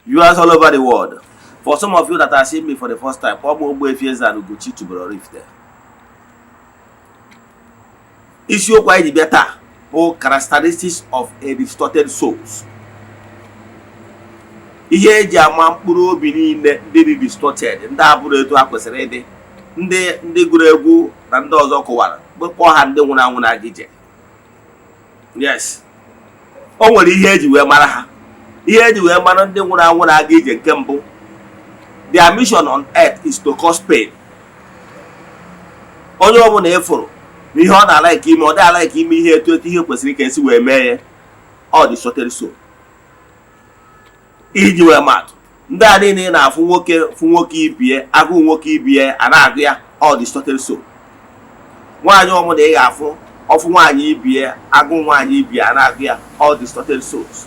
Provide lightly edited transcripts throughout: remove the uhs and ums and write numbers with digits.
Viewers all over the world, for some of you that are seeing me for the first time, kpọọ m Ogbuefi Eze-Ana Ugochi tubelu Oraifite. Isiokwu anyị ji bịa taa bụ characteristics of a distorted souls. Ihe eji ama mkpụrụ obi niile ndị dị distorted, ndị abụrụ etu ha kwesịrị ịdị, ndị gụrụ egwu na ndị ọzọ kụwara, kpọọ ha ndị nwụrụ anwụ na-aga ije. Yes, o nwere ihe eji wee mara ha. Ihe eji wee mara ndị nwụrụ anwụ na-aga ije, nke mbụ, their mission on earth is to cause pain. Onye ọbụla ịfụrụ na ihe ọ na-alike ime, ọ dị alike ime ihe etu ihe kwesịrị ka esi wee mee ya, ọ distorted soul. Iji wee maatụ, ndị a niile ị na-afụ, nwoke fụ nwoke ibie, agụụ nwoke ibie a na-agụ ya, ọ distorted soul. Nwaanyị ọbụla ị ga-afụ, ọfụ nwaanyị ibie, agụụ nwaanyị ibie a na-agụ ya, all distorted souls.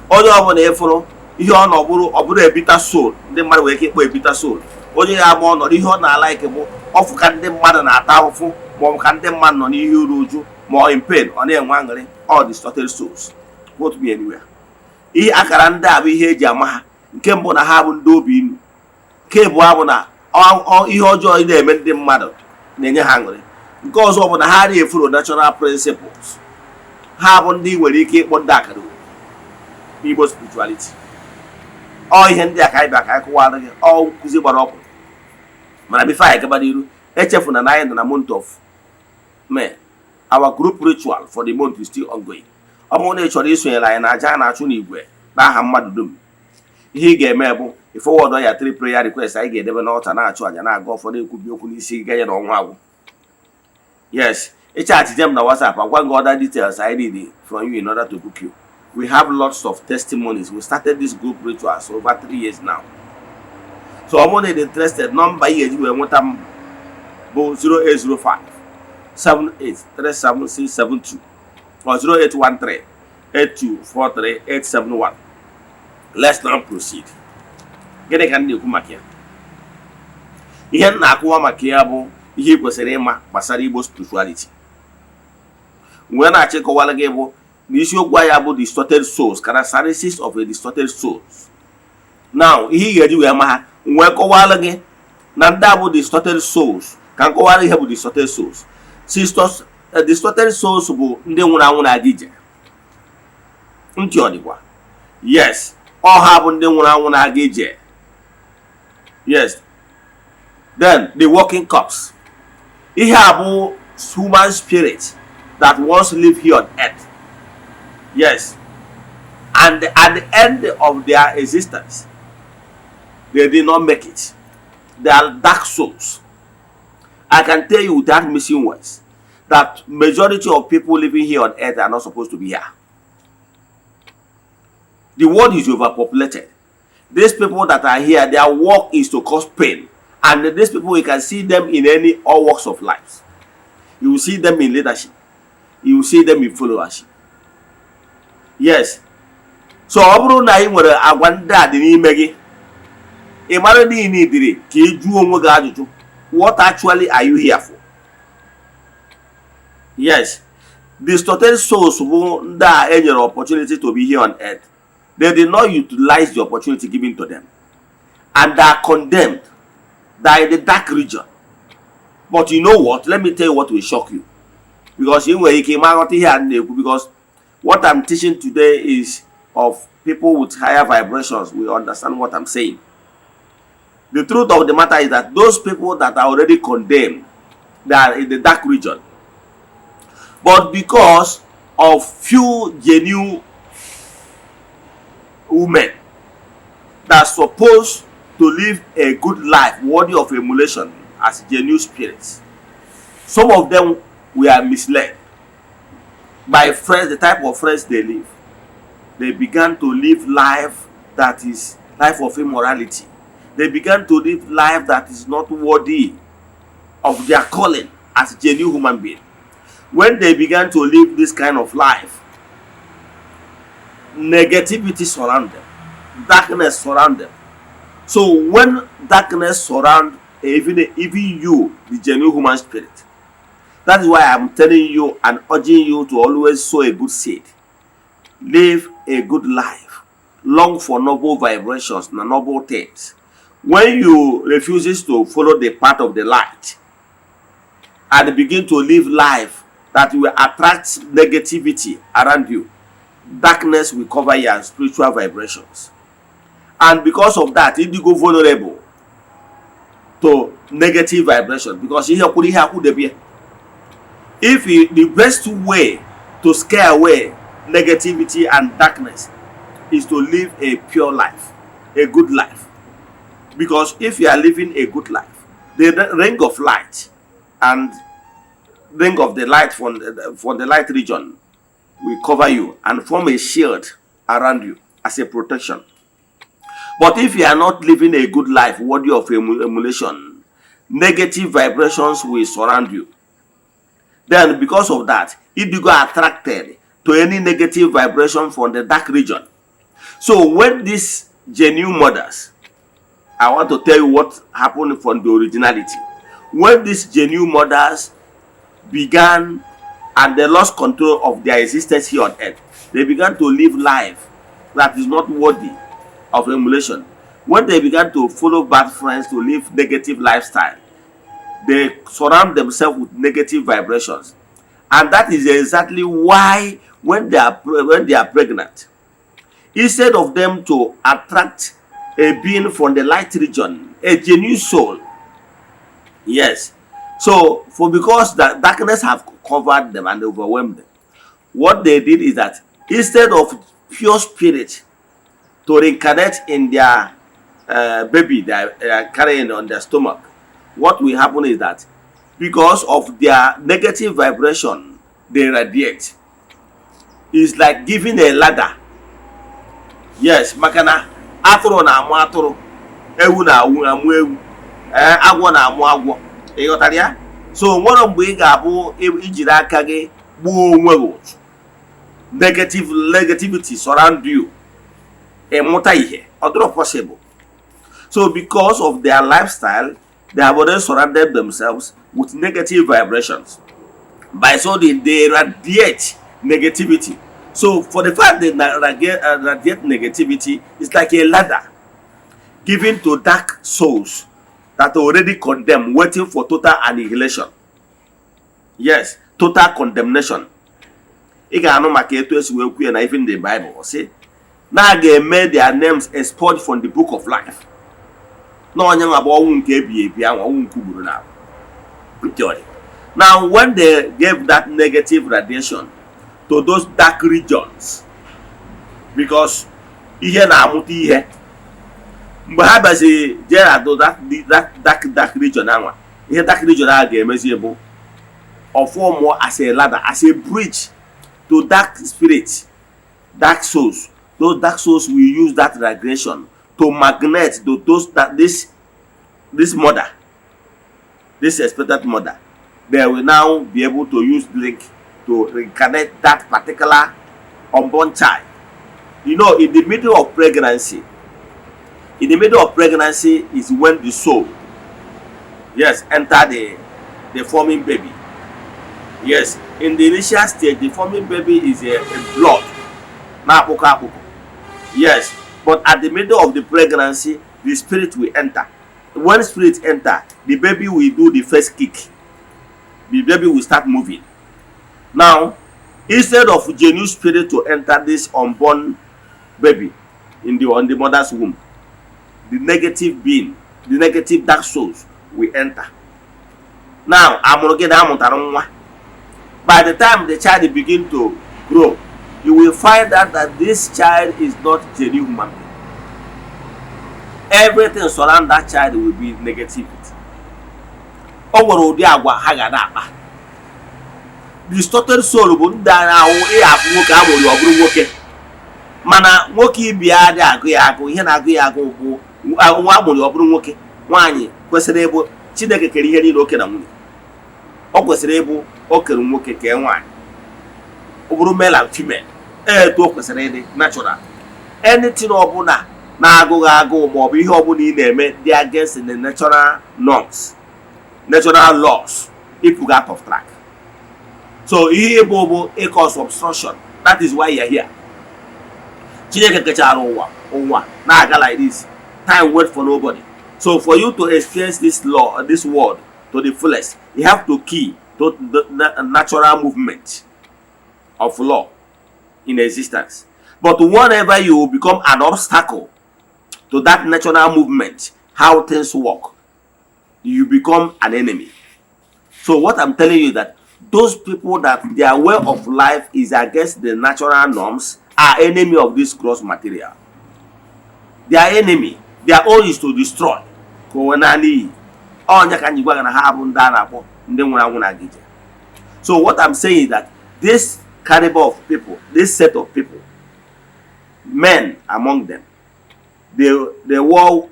Onye ọbụla ịfụrụ ihe ọ nọ bụrụ, ọ bụrụ a bitter soul, ndị mmadụ nwere ike ịkpọ a bitter soul, onye ga-agba ọnọdụ ihe ọ na-alike bụ ọfụ ka ndị mmadụ na-ata ahụfụ, ma ọ bụ ka ndị mmadụ nọ n'ihe uru uju, ma ọ in pain, ọ na-enwe aṅụrị, all distorted souls. Quote me anywhere. Ihe akara ndị a bụ ihe eji ama ha: nke mbụ, na ha bụ ndị obi ilu. Nke abụọ bụ na ihe ọjọọ ị na-eme ndị mmadụ na-enye ha aṅụrị. Nke ọzọ bụ na ha adịghị efollow natural principles. Ha bụ ndị nwere ike ịkpọ ndị akara n'Igbo spirituality. Ọ ihe ndị a ka anyị bịa ka anyị kụwara gị. Ọ nkụzi gbara ọkpụ, mana before anyị gaba n'iru, echefuna na anyị nọ na month of May. Our group ritual for the month is still ongoing. Ọ bụrụ na ị chọrọ isonyere anyị na aja a na-achụ n'igwe n'aha mmadụ dum, ihe ị ga-eme bụ ịforward ya three prayer request anyị ga-edebe n'altar, na-achụ àjà, na-aga ụfọdụ, ekwubi okwu n'isi gị ganye na ọnwa agwụ. Yes, ịchat m na WhatsApp, agwa gị other details I need from you in order to book you. We have lots of testimonies. We started this group rituals over 3 years now. So ọ bụrụ na ị dị interested, nọmba ị ga-eji wee nweta m bụ 0805 7837672 or 0813 8243 871. Let's now proceed. Gịnị ka m na-ekwu maka ya? Ihe m na-akụwa maka ya bụ ihe ị kwesịrị ịma gbasara Igbo spirituality. Mgbe na-achọ ịkọwara gị bụ na isiokwu ya bụ distorted souls, characteristics of a distorted souls. Now, ihe ị ga-eji wee ma ha, wee kọwara gị na ndị a bụ distorted souls. Ka m kọwara ihe bụ distorted souls. Sisters, distorted souls bụ ndị nwụrụ anwụ na-aga ije. Ntị ọ dịkwa? Yes, ọha bụ ndị nwụrụ anwụ na-aga ije. Yes. Then the walking corpse. Ihe a bụ human spirit that once lived here on earth, yes, and at the end of their existence they did not make it. They are dark souls. I can tell you without missing words that majority of people living here on earth are not supposed to be here. The world is overpopulated. These people that are here, their work is to cause pain. And these people, you can see them in any all walks of life. You will see them in leadership, you will see them in followership. Yes. So ọ bụrụ na ị nwere agwa ndị a dị n'ime gị, ị mara niile idiri ka ị jụọ onwe gị ajụjụ: what actually are you here for? Yes, distorted souls bụ ndị a e nyere opportunity to be here on earth. They did not utilize the opportunity given to them and they are condemned. They are in the dark region. But you know what? Let me tell you what will shock you, because ị nwere ike ịma aghọta ihe a na-ekwu, because what I'm teaching today is of people with higher vibrations will understand what I'm saying. The truth of the matter is that those people that are already condemned, they are in the dark region, but because of few genuine women that supposed to live a good life worthy of emulation as genuine spirits, some of them were misled by friends, the type of friends they live. They began to live life that is life of immorality. They began to live life that is not worthy of their calling as genuine human being. When they began to live this kind of life, negativity surround them, darkness surround them. So when darkness surround even you, the genuine human spirit, that is why I'm telling you and urging you to always sow a good seed, live a good life, Long for noble vibrations na noble things. When you refuses to follow the path of the light and begin to live life that will attract negativity around you, darkness will cover your spiritual vibrations, and because of that, you go vulnerable to negative vibration, because ihe kwuru ihe akwụdebe ya. If you, the best way to scare away negativity and darkness is to live a pure life, a good life, because if you are living a good life, the ring of light and ring of the light from the light region will cover you and form a shield around you as a protection. But if you are not living a good life worthy of emulation, negative vibrations will surround you. Then because of that, if you got attracted to any negative vibration from the dark region. So when these genuine mothers, I want to tell you what happened from the originality. When these genuine mothers began and they lost control of their existence here on earth, they began to live life that is not worthy of emulation. When they began to follow bad friends, to live negative lifestyle, they surround themselves with negative vibrations. And that is exactly why when they are pregnant, instead of them to attract a being from the light region, a genuine soul, yes, so for because the darkness have covered them and overwhelmed them, what they did is that instead of pure spirit to reincarnate in their baby they are carrying on their stomach, what will happen is that because of their negative vibration they radiate, is like giving a ladder. Yes, maka na atụrụ na-amụ atụrụ, ewu na-awụ amụ ewu, ee, agwọ na-amụ agwọ. Ị ghọtara ya? So nwere mgbe ị ga-abụ ijiri aka gị gbuo onwe gị ụchụ, negativity surround you, ịmụta ihe, ọ dịrọ possible. So because of their lifestyle, they have already surrounded themselves with negative vibrations. By so doing, they radiate negativity. So for the fact they radiate negativity, it's like a ladder given to dark souls that are already condemned, waiting for total annihilation. Yes, total condemnation. Ị ga-anụ maka etu esi wee kwuo na even the Bible sị na a ga-eme their names expunged from the book of life, na onye nwa bụ ọnwụ nke ebighị ebi ahụ, ọnwụ nke ugboro na ntị ọ dị. Now, when they gave that negative radiation to those dark regions, because ihe na-amụta ihe, mgbe ha bịaziri jee na that dark region anwa, ihe dark region ahụ ga-emezi bụ ọfọ mụọ as a ladder, as a bridge to dark spirits, dark souls. Those dark souls will use that radiation to magnet to those that this mother, this expected mother. They will now be able to use link to reincarnate that particular unborn child. In the middle of pregnancy, in the middle of pregnancy is when the soul, yes, enter the forming baby. Yes, in the initial stage, the forming baby is a blood na-akpụkọ akpụkọ. Yes, but at the middle of the pregnancy, the spirit will enter. When spirit enter, the baby will do the first kick. The baby will start moving. Now, instead of genuine spirit to enter this unborn baby in the on the mother's womb, the negative being, the negative dark souls will enter. Now, amụrụ gị na amụtara nwa, by the time the child begin to grow, you will find out that this child is not genuine human being. Everything surround that child will be negativity. O nwere ụdị agwa ha ga na-akpa. Distorted soul bụ ndị a na-ahụ ịya afụ nwoke a mụrụ ya ọ bụrụ nwoke, mana nwoke ibi ya adịghị agụ ya agụ. Ihe na-agụ ya agụ bụ nwa a mụrụ ya ọ bụrụ nwoke. Nwaanyị kwesịrị ịbụ, Chineke kere ihe niile oke na nwunye, ọ kwesịrị ịbụ o kere nwoke kee nwaanyị, ọ bụrụ male and female, etu o kwesịrị ịdị natural. Anything ọbụla na-agụghị agụụ maọbụ ihe ọbụla ị na-eme dị against the natural norms, natural laws, ịpụga out of track. So ihe ịbụ bụ ịcause obstruction. That is why you are here. Chineke kechara ụwa. Ụwa na-aga like this. Time wait for nobody. So for you to experience this law, this world to the fullest, you have to key to the natural movement of law in existence. But whenever you become an obstacle to that natural movement, how things work, you become an enemy. So what I'm telling you, that those people that their way of life is against the natural norms are enemy of this gross material. Their enemy, their own is to destroy, ka onwe naanị iyi ọnya ka anyị gwa gị na ha bụ ndị a na-akpọ ndị nwụrụ anwụ na ije. So what I'm saying is that this caliber of people, this set of people, men among them, they wore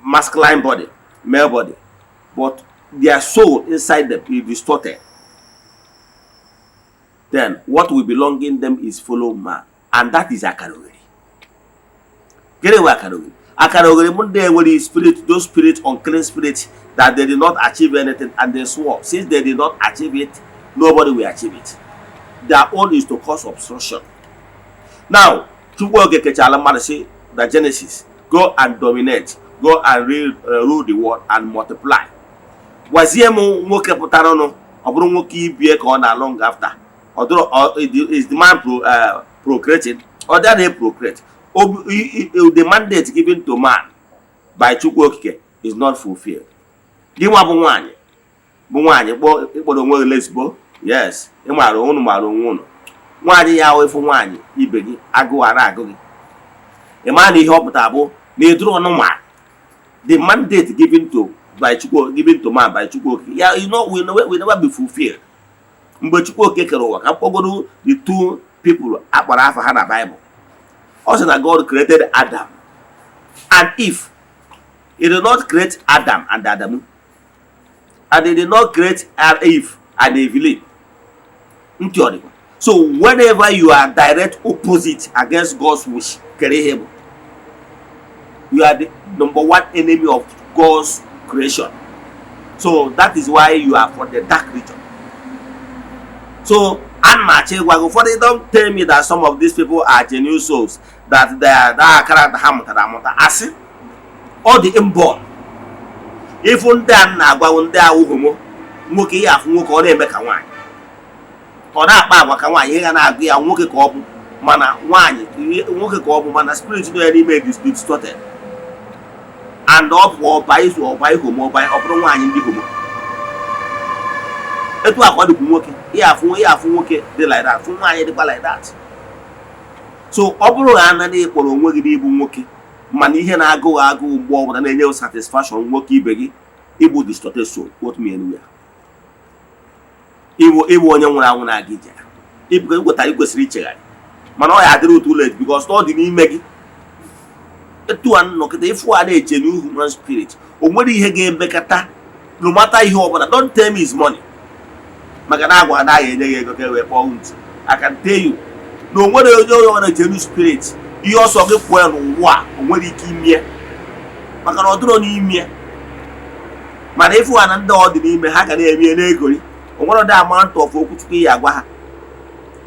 masculine body, male body, but their soul inside them is distorted. Then what will belong in them is follow man, and that is akara. Gịnị bụ akara oghere? Akara oghere bụ ndị enwere spirit, those spirit, unclean spirits that they did not achieve anything, and they swore since they did not achieve it, nobody will achieve it. Their own is to cause obstruction. Now, Chukwu Oke kechala mmadụ, si na Genesis, "Go and dominate, go and rule the world and multiply." Gwazie m, nwoke pụtara nụ, ọ bụrụ nwoke ibie ka ọ na long after, ọ dụrụ, is the man procreating? Ọ dị na procreate. The mandate given to man by Chukwu Okike is not fulfilled. Gị nwa bụ nwaanyị, bụ nwaanyị kpọọ ịkpọrọ onwe gị lesbo, yes, ị maara, unu maara onwe unu. Nwaanyị ya ahụ, ịfụ nwaanyị ibe gị, agụụ ara agụ gị. Ị maa na ihe ọ pụtara bụ na ịdụrụ ọnụ ma the mandate given to by Chukwu, given to man by Chukwu Okike ya, will never be fulfilled. Mgbe Chukwu Okike kere ụwa, ka mkpọgoro the two people akpọrọ afa ha na Bible, ọ sị na God created Adam and Eve. He did not create Adam and Adamu, and he did not create Eve and Evelyn. Ntị ọ dịkwa. So whenever you are direct opposite against God's wish, kere ihe bụ you are the number one enemy of God's creation. So that is why you are for the dark region. So ana m achọ ịgwa gị, ụfọdụ don't tell me that some of these people are genuine souls, that they are that character ha mụtara amụta. Asị, ọ dị inborn. Ịfụ ndị a m na-agwa, ndị awụ homo, nwoke ihe afụ nwoke, ọ na-eme ka nwaanyị, ọ na-akpa agwa ka nwaanyị, ihe ga na-agụ ya nwoke ka ọ bụ, mana nwaanyị, nwoke ka ọ bụ, mana spirit nọ ya n'ime is distorted, and ọ bụ ọba izu ọba homo, ọba ọ bụrụ nwaanyị, ndị homo. Etu a ka ọ dịkwu nwoke, ihe afụ nwoke dị like that, fụ nwaanyị dịkwa like that. So ọ bụrụ na anaghị ịkpọrọ onwe gị n'ịbụ nwoke, mana ihe na-agụghị agụụ mgbe ọbụla na-enye satisfaction nwoke ibe gị, ịbụ distorted soul. Quote me anywhere. Ịbụ onye nwụrụ anwụ na-aga ije, ịbụ ịgwetara, ị kwesịrị ichegharị, mana ọ ya adịrị otu late, because ọ dị n'ime gị. Etu a nnọkịta ịfụ a na-eche n'ihu human spirit, o nwere ihe ga-emekata, no matter ihe ọbụla. Don't tell me is money, maka na agwa anaghị enye gị ego ka e wee kpọọ ntu. I can tell you na o nwere onye nwere genuine spirit, ihe ọsọ gị kwuo ya n'ụwa a, o nwere ike imie, maka na ọ dịrọ n'ime. Mana ịfụ ha na ndị ọ dị n'ime ha ga na-eme n'egori, o nwere ụdị amount of okwuchukwu ihe agwa ha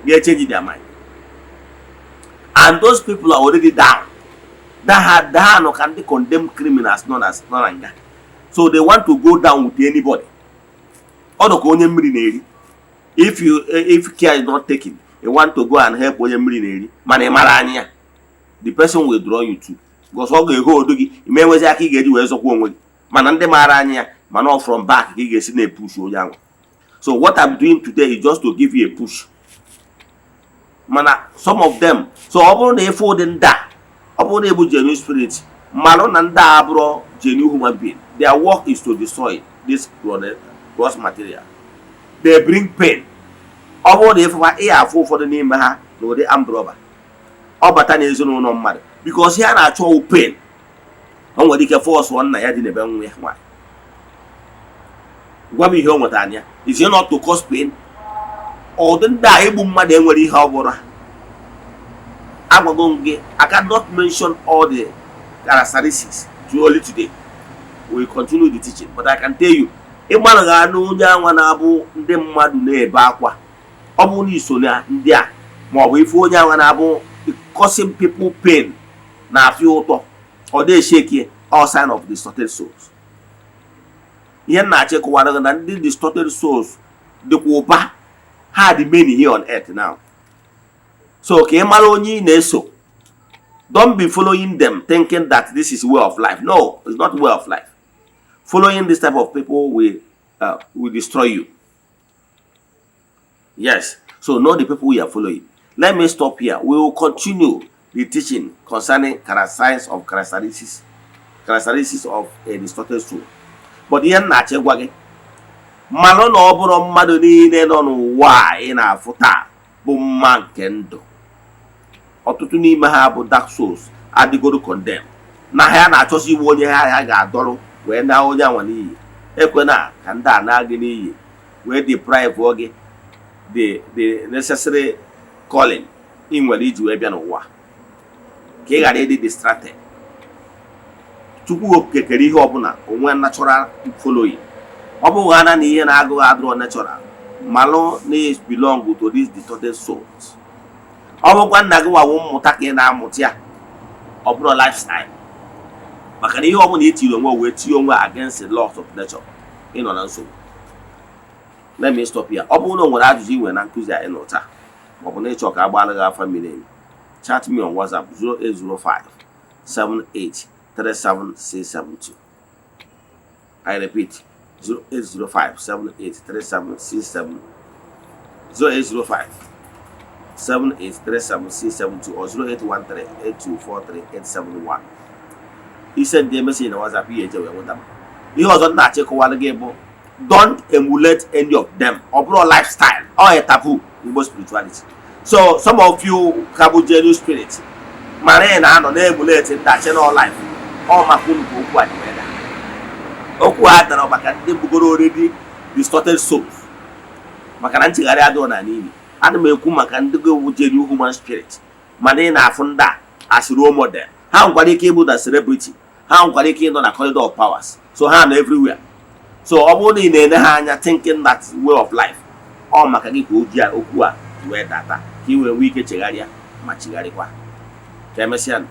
ga-echange their mind, and those people are already down that ha down ka ndị condemned criminals nọ na nga. So they want to go down with anybody. Ọ dọ ka onye mmiri na-eri. If care is not taken, you want to go and help onye mmiri na-eri, mana ị mara anya ya, the person will draw you too, because ọ ga-ehe odo gị ime enwezi aka ị ga-eji wee zọkwa onwe gị. Mana ndị maara anya ya, mana ọ from back ka ị ga-esi na-epush onye ahụ. So what I'm doing today is just to give you a push. Mana some of them, so ọ bụrụ na ịfụ ụdị ndị a, ọ bụrụ na ịbụ genuine spirit, malụ na ndị a abụrụ genuine human being. Their work is to destroy this gross material. They bring pain. Ọ bụrụ na ịfụfa, ị afụ ụfọdụ n'ime ha na ụdị armed robber ọ bata n'ezinụlọ mmadụ, because ihe a na-achọ wụ pain. O nwere ike force nna ya dị n'ebe nwa ya nwaanyị. Gwa m ihe o nwetara ya. Is it not to cause pain? Ụdị ndị a, igbu mmadụ enwere ihe ọ bụla. Agwago m gị, I cannot mention all the characteristics to only today. We continue the teaching, but I can tell you, ịgbalụ ga anụ onye anwa na-abụ ndị mmadụ na-ebe akwa, ọ bụrụ na iso na ndị a, ma ọ bụ ife onye anwa na-abụ causing people pain. Na-afịa ụtọ, ọ dị-eshake, all sign of distorted souls. Ihe m na-achọ ịkọwara gị na ndị distorted souls dịkwa ụba, ha dị many here on earth now. So ka ị mara onye ị na-eso. Don't be following them thinking that this is way of life. No, it's not way of life. Following this type of people will destroy you. Yes, so know the people you are following. Let me stop here. We will continue the teaching concerning signs of characteristics of a distorted soul. But ihe m na-achọ ịgwa gị, malụ na ọ bụrụ mmadụ niile nọ n'ụwa a ị na-afụ taa bụ mma nke ndụ. Ọtụtụ n'ime ha bụ dark souls adịgoro condemn na ha na-achọsi iwu onye ha ga-adọrọ wee na onye anwa n'iyi. Ekwena ka ndị a na gị n'iyi wee deprive gị the necessary calling ị nwere iji wee bịa n'ụwa, ka ị ghara ịdị distracted. Chukwu Okike kere ihe ọbụla onwe natural following. Ọ bụghị ana na ihe na-agụghị adịrọ natural, malụ na belong to these distorted souls. Ọ bụkwa nna gị nwawo mmụta ka ị na-amụta ya, ọ bụrụ lifestyle, maka na ihe ọbụla i tiri onwe wee tinye onwe against the laws of nature, ịnọ na nsogbu. Let me stop here. Ọ bụrụ na o nwere ajụjụ ị nwere na nkụzi anyị nọ taa, maọbụ na ịchọ ka a gbaara gị afa miri emi, chat me on WhatsApp 0805 78 37672. I repeat, 0805 783767 0805 7837672 or 0813 8243 871. Isend message na WhatsApp, ihe eje wee nweta m. Ihe ọzọ m na-achọ ịkọwara gị bụ, don't emulate any of them. Ọ bụrụ lifestyle or a taboo Igbo spirituality. So some of you ka bụ genuine spirit, mara ị na-anọ na-emulate ndị achị na life ọ maka unu ka okwu a ji wee daa. Okwu a dara maka ndị bugoro already distorted souls, maka na nchegharị adịghị na n'ili. Ana m ekwu maka ndị ga-ewu genuine human spirit, mana ị na-afụ ndị a as role model. Ha nwekwara ike ịbụ na celebrity, ha nwekwara ike ịnọ na corridor of powers, so ha nọ everywhere. So ọ bụrụ na ị na-ene ha anya thinking that way of life, ọ maka gị ka o ji okwu a wee data, ka ị wee nwee ike chegharịa ma chegharịkwa. Ka emesịa.